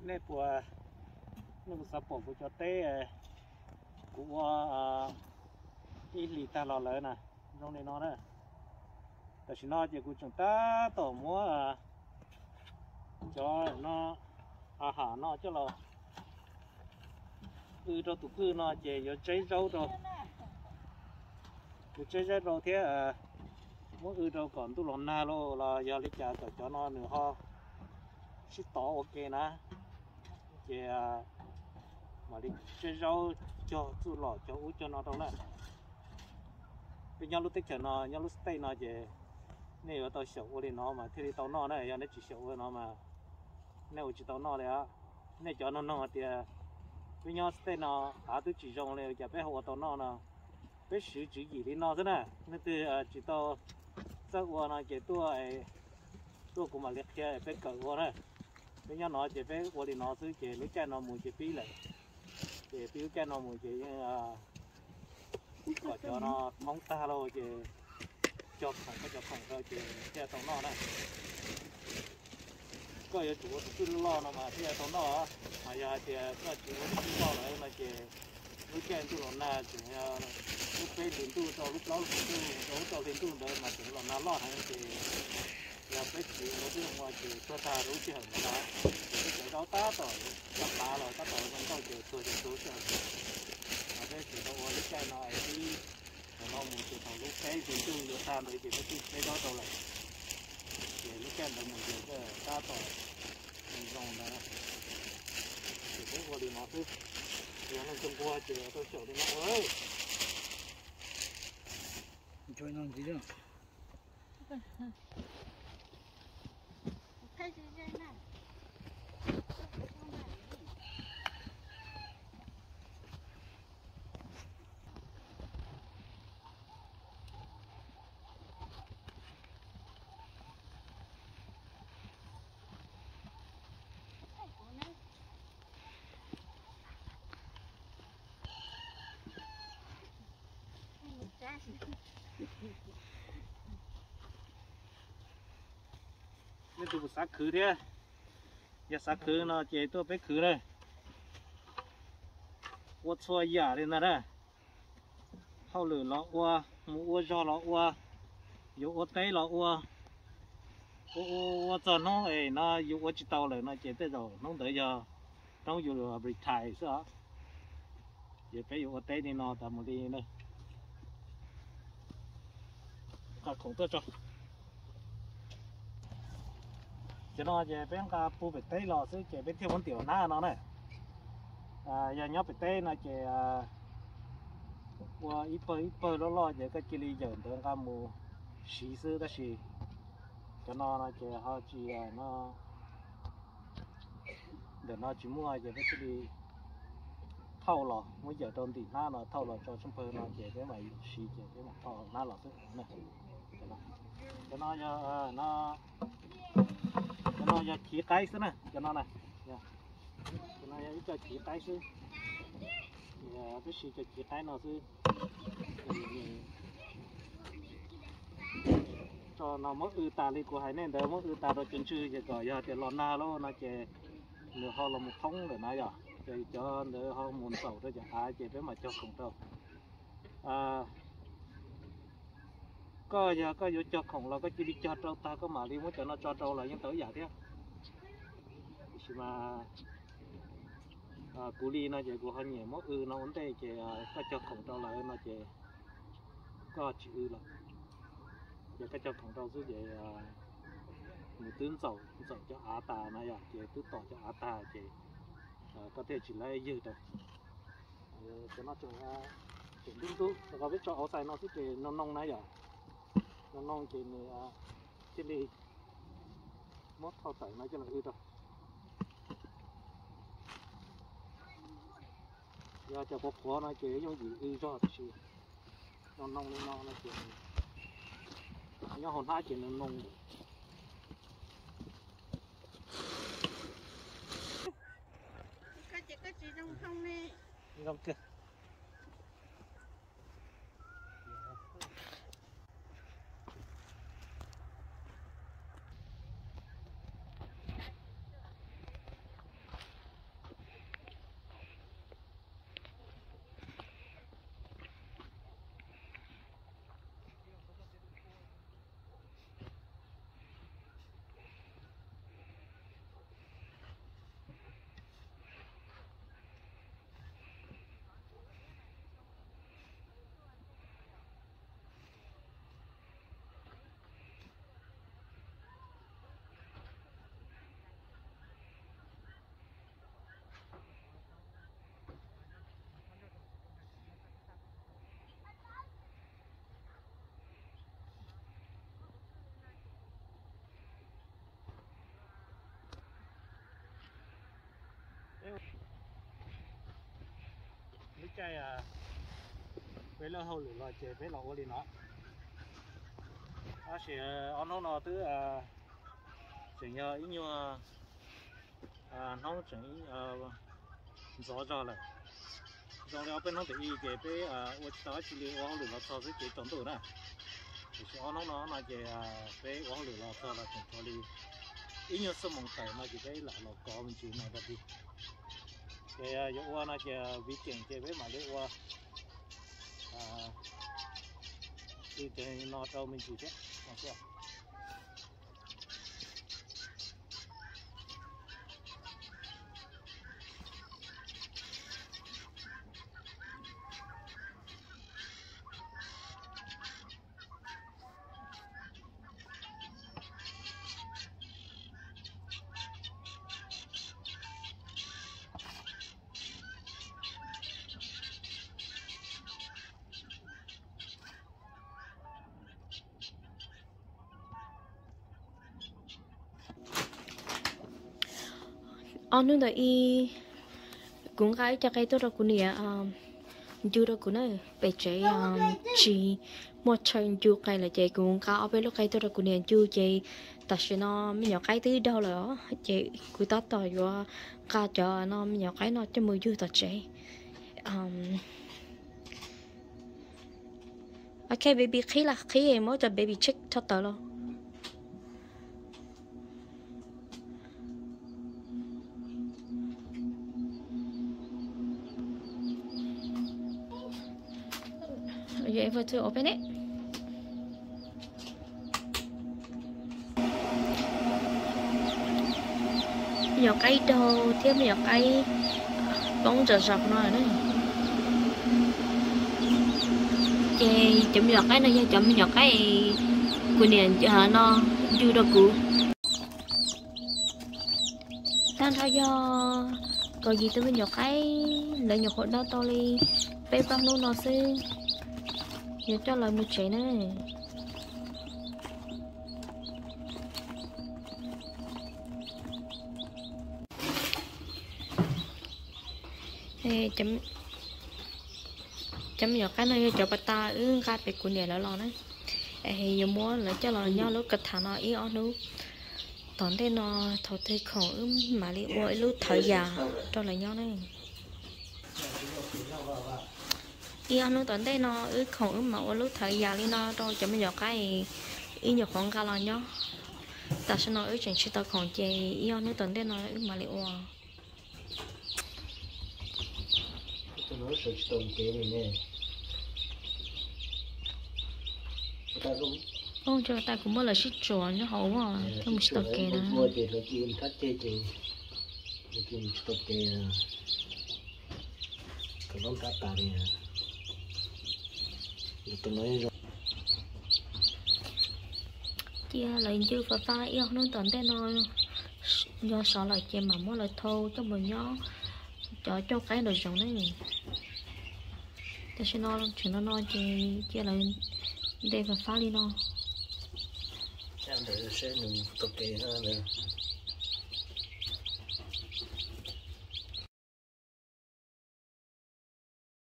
Nej puas, nej puas xav pom kuv cov teb kuv ua ib hlis tag los lawm na, zoo li no na. Tam sim no ces kuv tseem tab tom muab cov no, a ham no coj los w rau tus pwj no ces yuav tseb zaub rau, yuav tseb zaub rau thiab muab w rau kom ntuj los nag los los yog li cas kom cov no nws ho sib tov ua ke na. Ces mam li tseb zaub cog txuj lom cog ub cog no rau na. Peb nyob lub teb chaws no, nyob lub state no ces nej yuav tau xyaum ua li no mas thiaj li tau noj na. Yog nej tsis xyaum ua no mas nej ua tsis tau noj li. Nej cov no nug hais tias peb nyob state no av twb tsis zoo li cas peb ho ua tau noj no, peb siv tswv yim li no xwb na. Leej twg tsis tau txawj ua no ces tuaj, tuaj kuv mam li qhia peb kawm ua na. Peb nyob no ces peb ua li no xwb ces lub caij no mus ces pib lawm. Ces pib lub caij no mus ces yeej kom cov no thoob tag lauj ces cog khoom, koj cog khoom rau ces thiaj tau noj na. Koj yuav tsum ua tus pwj loj no mas thiaj tau noj. Mas yog hais tias koj tsis ua tus pwj loj lawm no ces lub caij ntuj los nag tseem yog lub peb hlis ntuj rau lub plaub hlis ntuj rau lub rau hli ntuj ntawd mas tseem los nag loj heev ces yog peb tsis ua peb ua ces tuag tag rau lub sij hawm ntawd na. Ces peb cov zaub tab tom cov qav los tab tom zoo nkauj ces tuag ces tuag lub sij hawm ntawd. Mas peb tsis tau ua lub caij no es ib, thaum no mus ces thaum lub peb hlis ntuj yuav tag ntawd ces peb twb tseb zaub rau lawm. Ces lub caij ntawd mus ces tab tom zoo ntawd. Ces peb ua li no xwb. Yog leej twg nquag ces tau xyaum li no ua. Nej tus xav khwv thiab, yog xav khwv no ces tuaj peb khwv na. Ua txhua yam li ntag na. Hauj lwm los ua, mus ua zog los ua, yuav ua teb los ua, ua ua ua txog hnub es no yus ua tsis tau lawm no ces tej zaum hnub ntawd yog hnub yus retire xwb os. Ces peb yuav ua teb li no tas mus li na. Nqa khoom tuaj tso. Cov no ces peb nqa puag pem teb los xwb ces peb thiaj muab ntim hnab no na. Yog nyob pem teb no ces ua ib pawg ib pawg loj loj ces koj cia li yawm ntawd nqa mus siv xwb tab sis cov no no ces ho tsis, ntawm no tsis muaj ces peb thiaj li thauj los muab yawm rau ntim hnab no thauj los tso tsheej pawg no ces peb mam siv ces peb mam thauj hnab los xwb. Cov no yog, cov no yog chiv qaib xwb na, cov no na. Cov no yog ib co chiv qaib xwb. Peb siv cov chiv qaib no xwb. Tso no muab w tas li kuv hais nej ntawd, muab w tas rau cov ntswg ces kom yog tias los nag lauj no ces nws ho los mus thoob lawm na yom, ces cov ntawd ho mus ntxaum rau cov av ces peb mam cog khoom rau. Koj yog koj yuav cog khoom los koj cia li cog rau tag koj mam li muab cov no tso rau los yeej tau ib yam thiab. Tiam sis mas kuv li no ces kuv ho nyiam muab w no ua ntej ces koj cog khoom rau lawm no ces koj tsis w lawm. Ces koj cog khoom rau xwb ces nws twb ntxaum, ntxaum cov av tas na yom, ces twb tom cov av tag ces koj thiaj tsis laib ywg rau. Cov no tseem ntub ntub, rau qhov peb tso outside no xwb ces noo noo na yom. Noo noo ces nws thiaj li muab thauj tawm no coj los w rau. Yog cov qhuav qhuav no ces yooj yim w zog tiam sis noo noo li no no ces nyob hauv hnab ces nws noo lawm. Zoo kawg. Lub caij peb lawb hauj lwm los ces peb los ua li no. Tab sis ob hnub no twb tseem yog ib nyuag hnub tseem ntxov zog lawm. Zoo li ob peb hnub tim ib ces peb ua tsis tau dab tsi li, ua hauj lwm los txog xwb ces tsaus ntuj na. Tiam sis ob hnub no no ces peb ua hauj lwm los txog los tseem tshuav li ib nyuag xuab moos tawm no ces peb lam los kov me ntsis no rau ti. Ces yuav ua no ces viv ceem ces peb mam li ua no rau me ntsis thiab. Ob hnub ntawd ib, kuv nqa ib co qe tuaj rau kuv niam ncu rau kuv na, pem tsev tsis muaj chaw ncu qe lawm ces kuv nqa ob peb lub qe tuaj rau kuv niam ncu ces tam sim no me nyuam qaib twb daug lawm os, ces kuv tab tom yuav nqa cov no me nyuam qaib no coj mus yug tom tsev. Ok, baby qhib las, qhib muab cov baby check rho tawm los. Are you able to open it? Me nyuam qaib daug thiab me nyuam qaib poob zom zaws no na. Ces cov me nyuam qaib no yog cov me nyuam qaib kuv niam no ncu rau kuv. Tag nrho yog kaum yim tus me nyuam qaib, lawv nyuam qhuav daug tau li peb plaub hnub no xwb, yuav coj lawv mus tsev na. Cov me nyuam qaib no yog cov pas tas wb nqa pem kuv niam lawv los na. Yuav muab lawv coj los nyob lub kav tham no ib ob hnub tom ntej no, thaum twg khoom wb mam li ua ib lub thawv yas rau lawv nyob na. Ib ob hnub tom ntej no wb khoom wb mam ua lub thawv yas li no rau cov me nyuam qaib wb nyuam qhuav nqa los nyob. Tam sim no wb tseem tsis tau khoom ces ib ob hnub tom ntej no wb mam li ua. Tab sis kuv muab lawv sib tsuas nyob hauv ua thiaj mus tsis tau kev na. Cia lawv ncw fab fab ib ob hnub tom ntej no, yog sov lawm ces mam muab lawv thau coj mus nyob cov coj qaib nraum zoov ne. Tam sim no tseem no no ces cia lawv nte fab fab li no. Ntawd seb nws tau kev ntawd.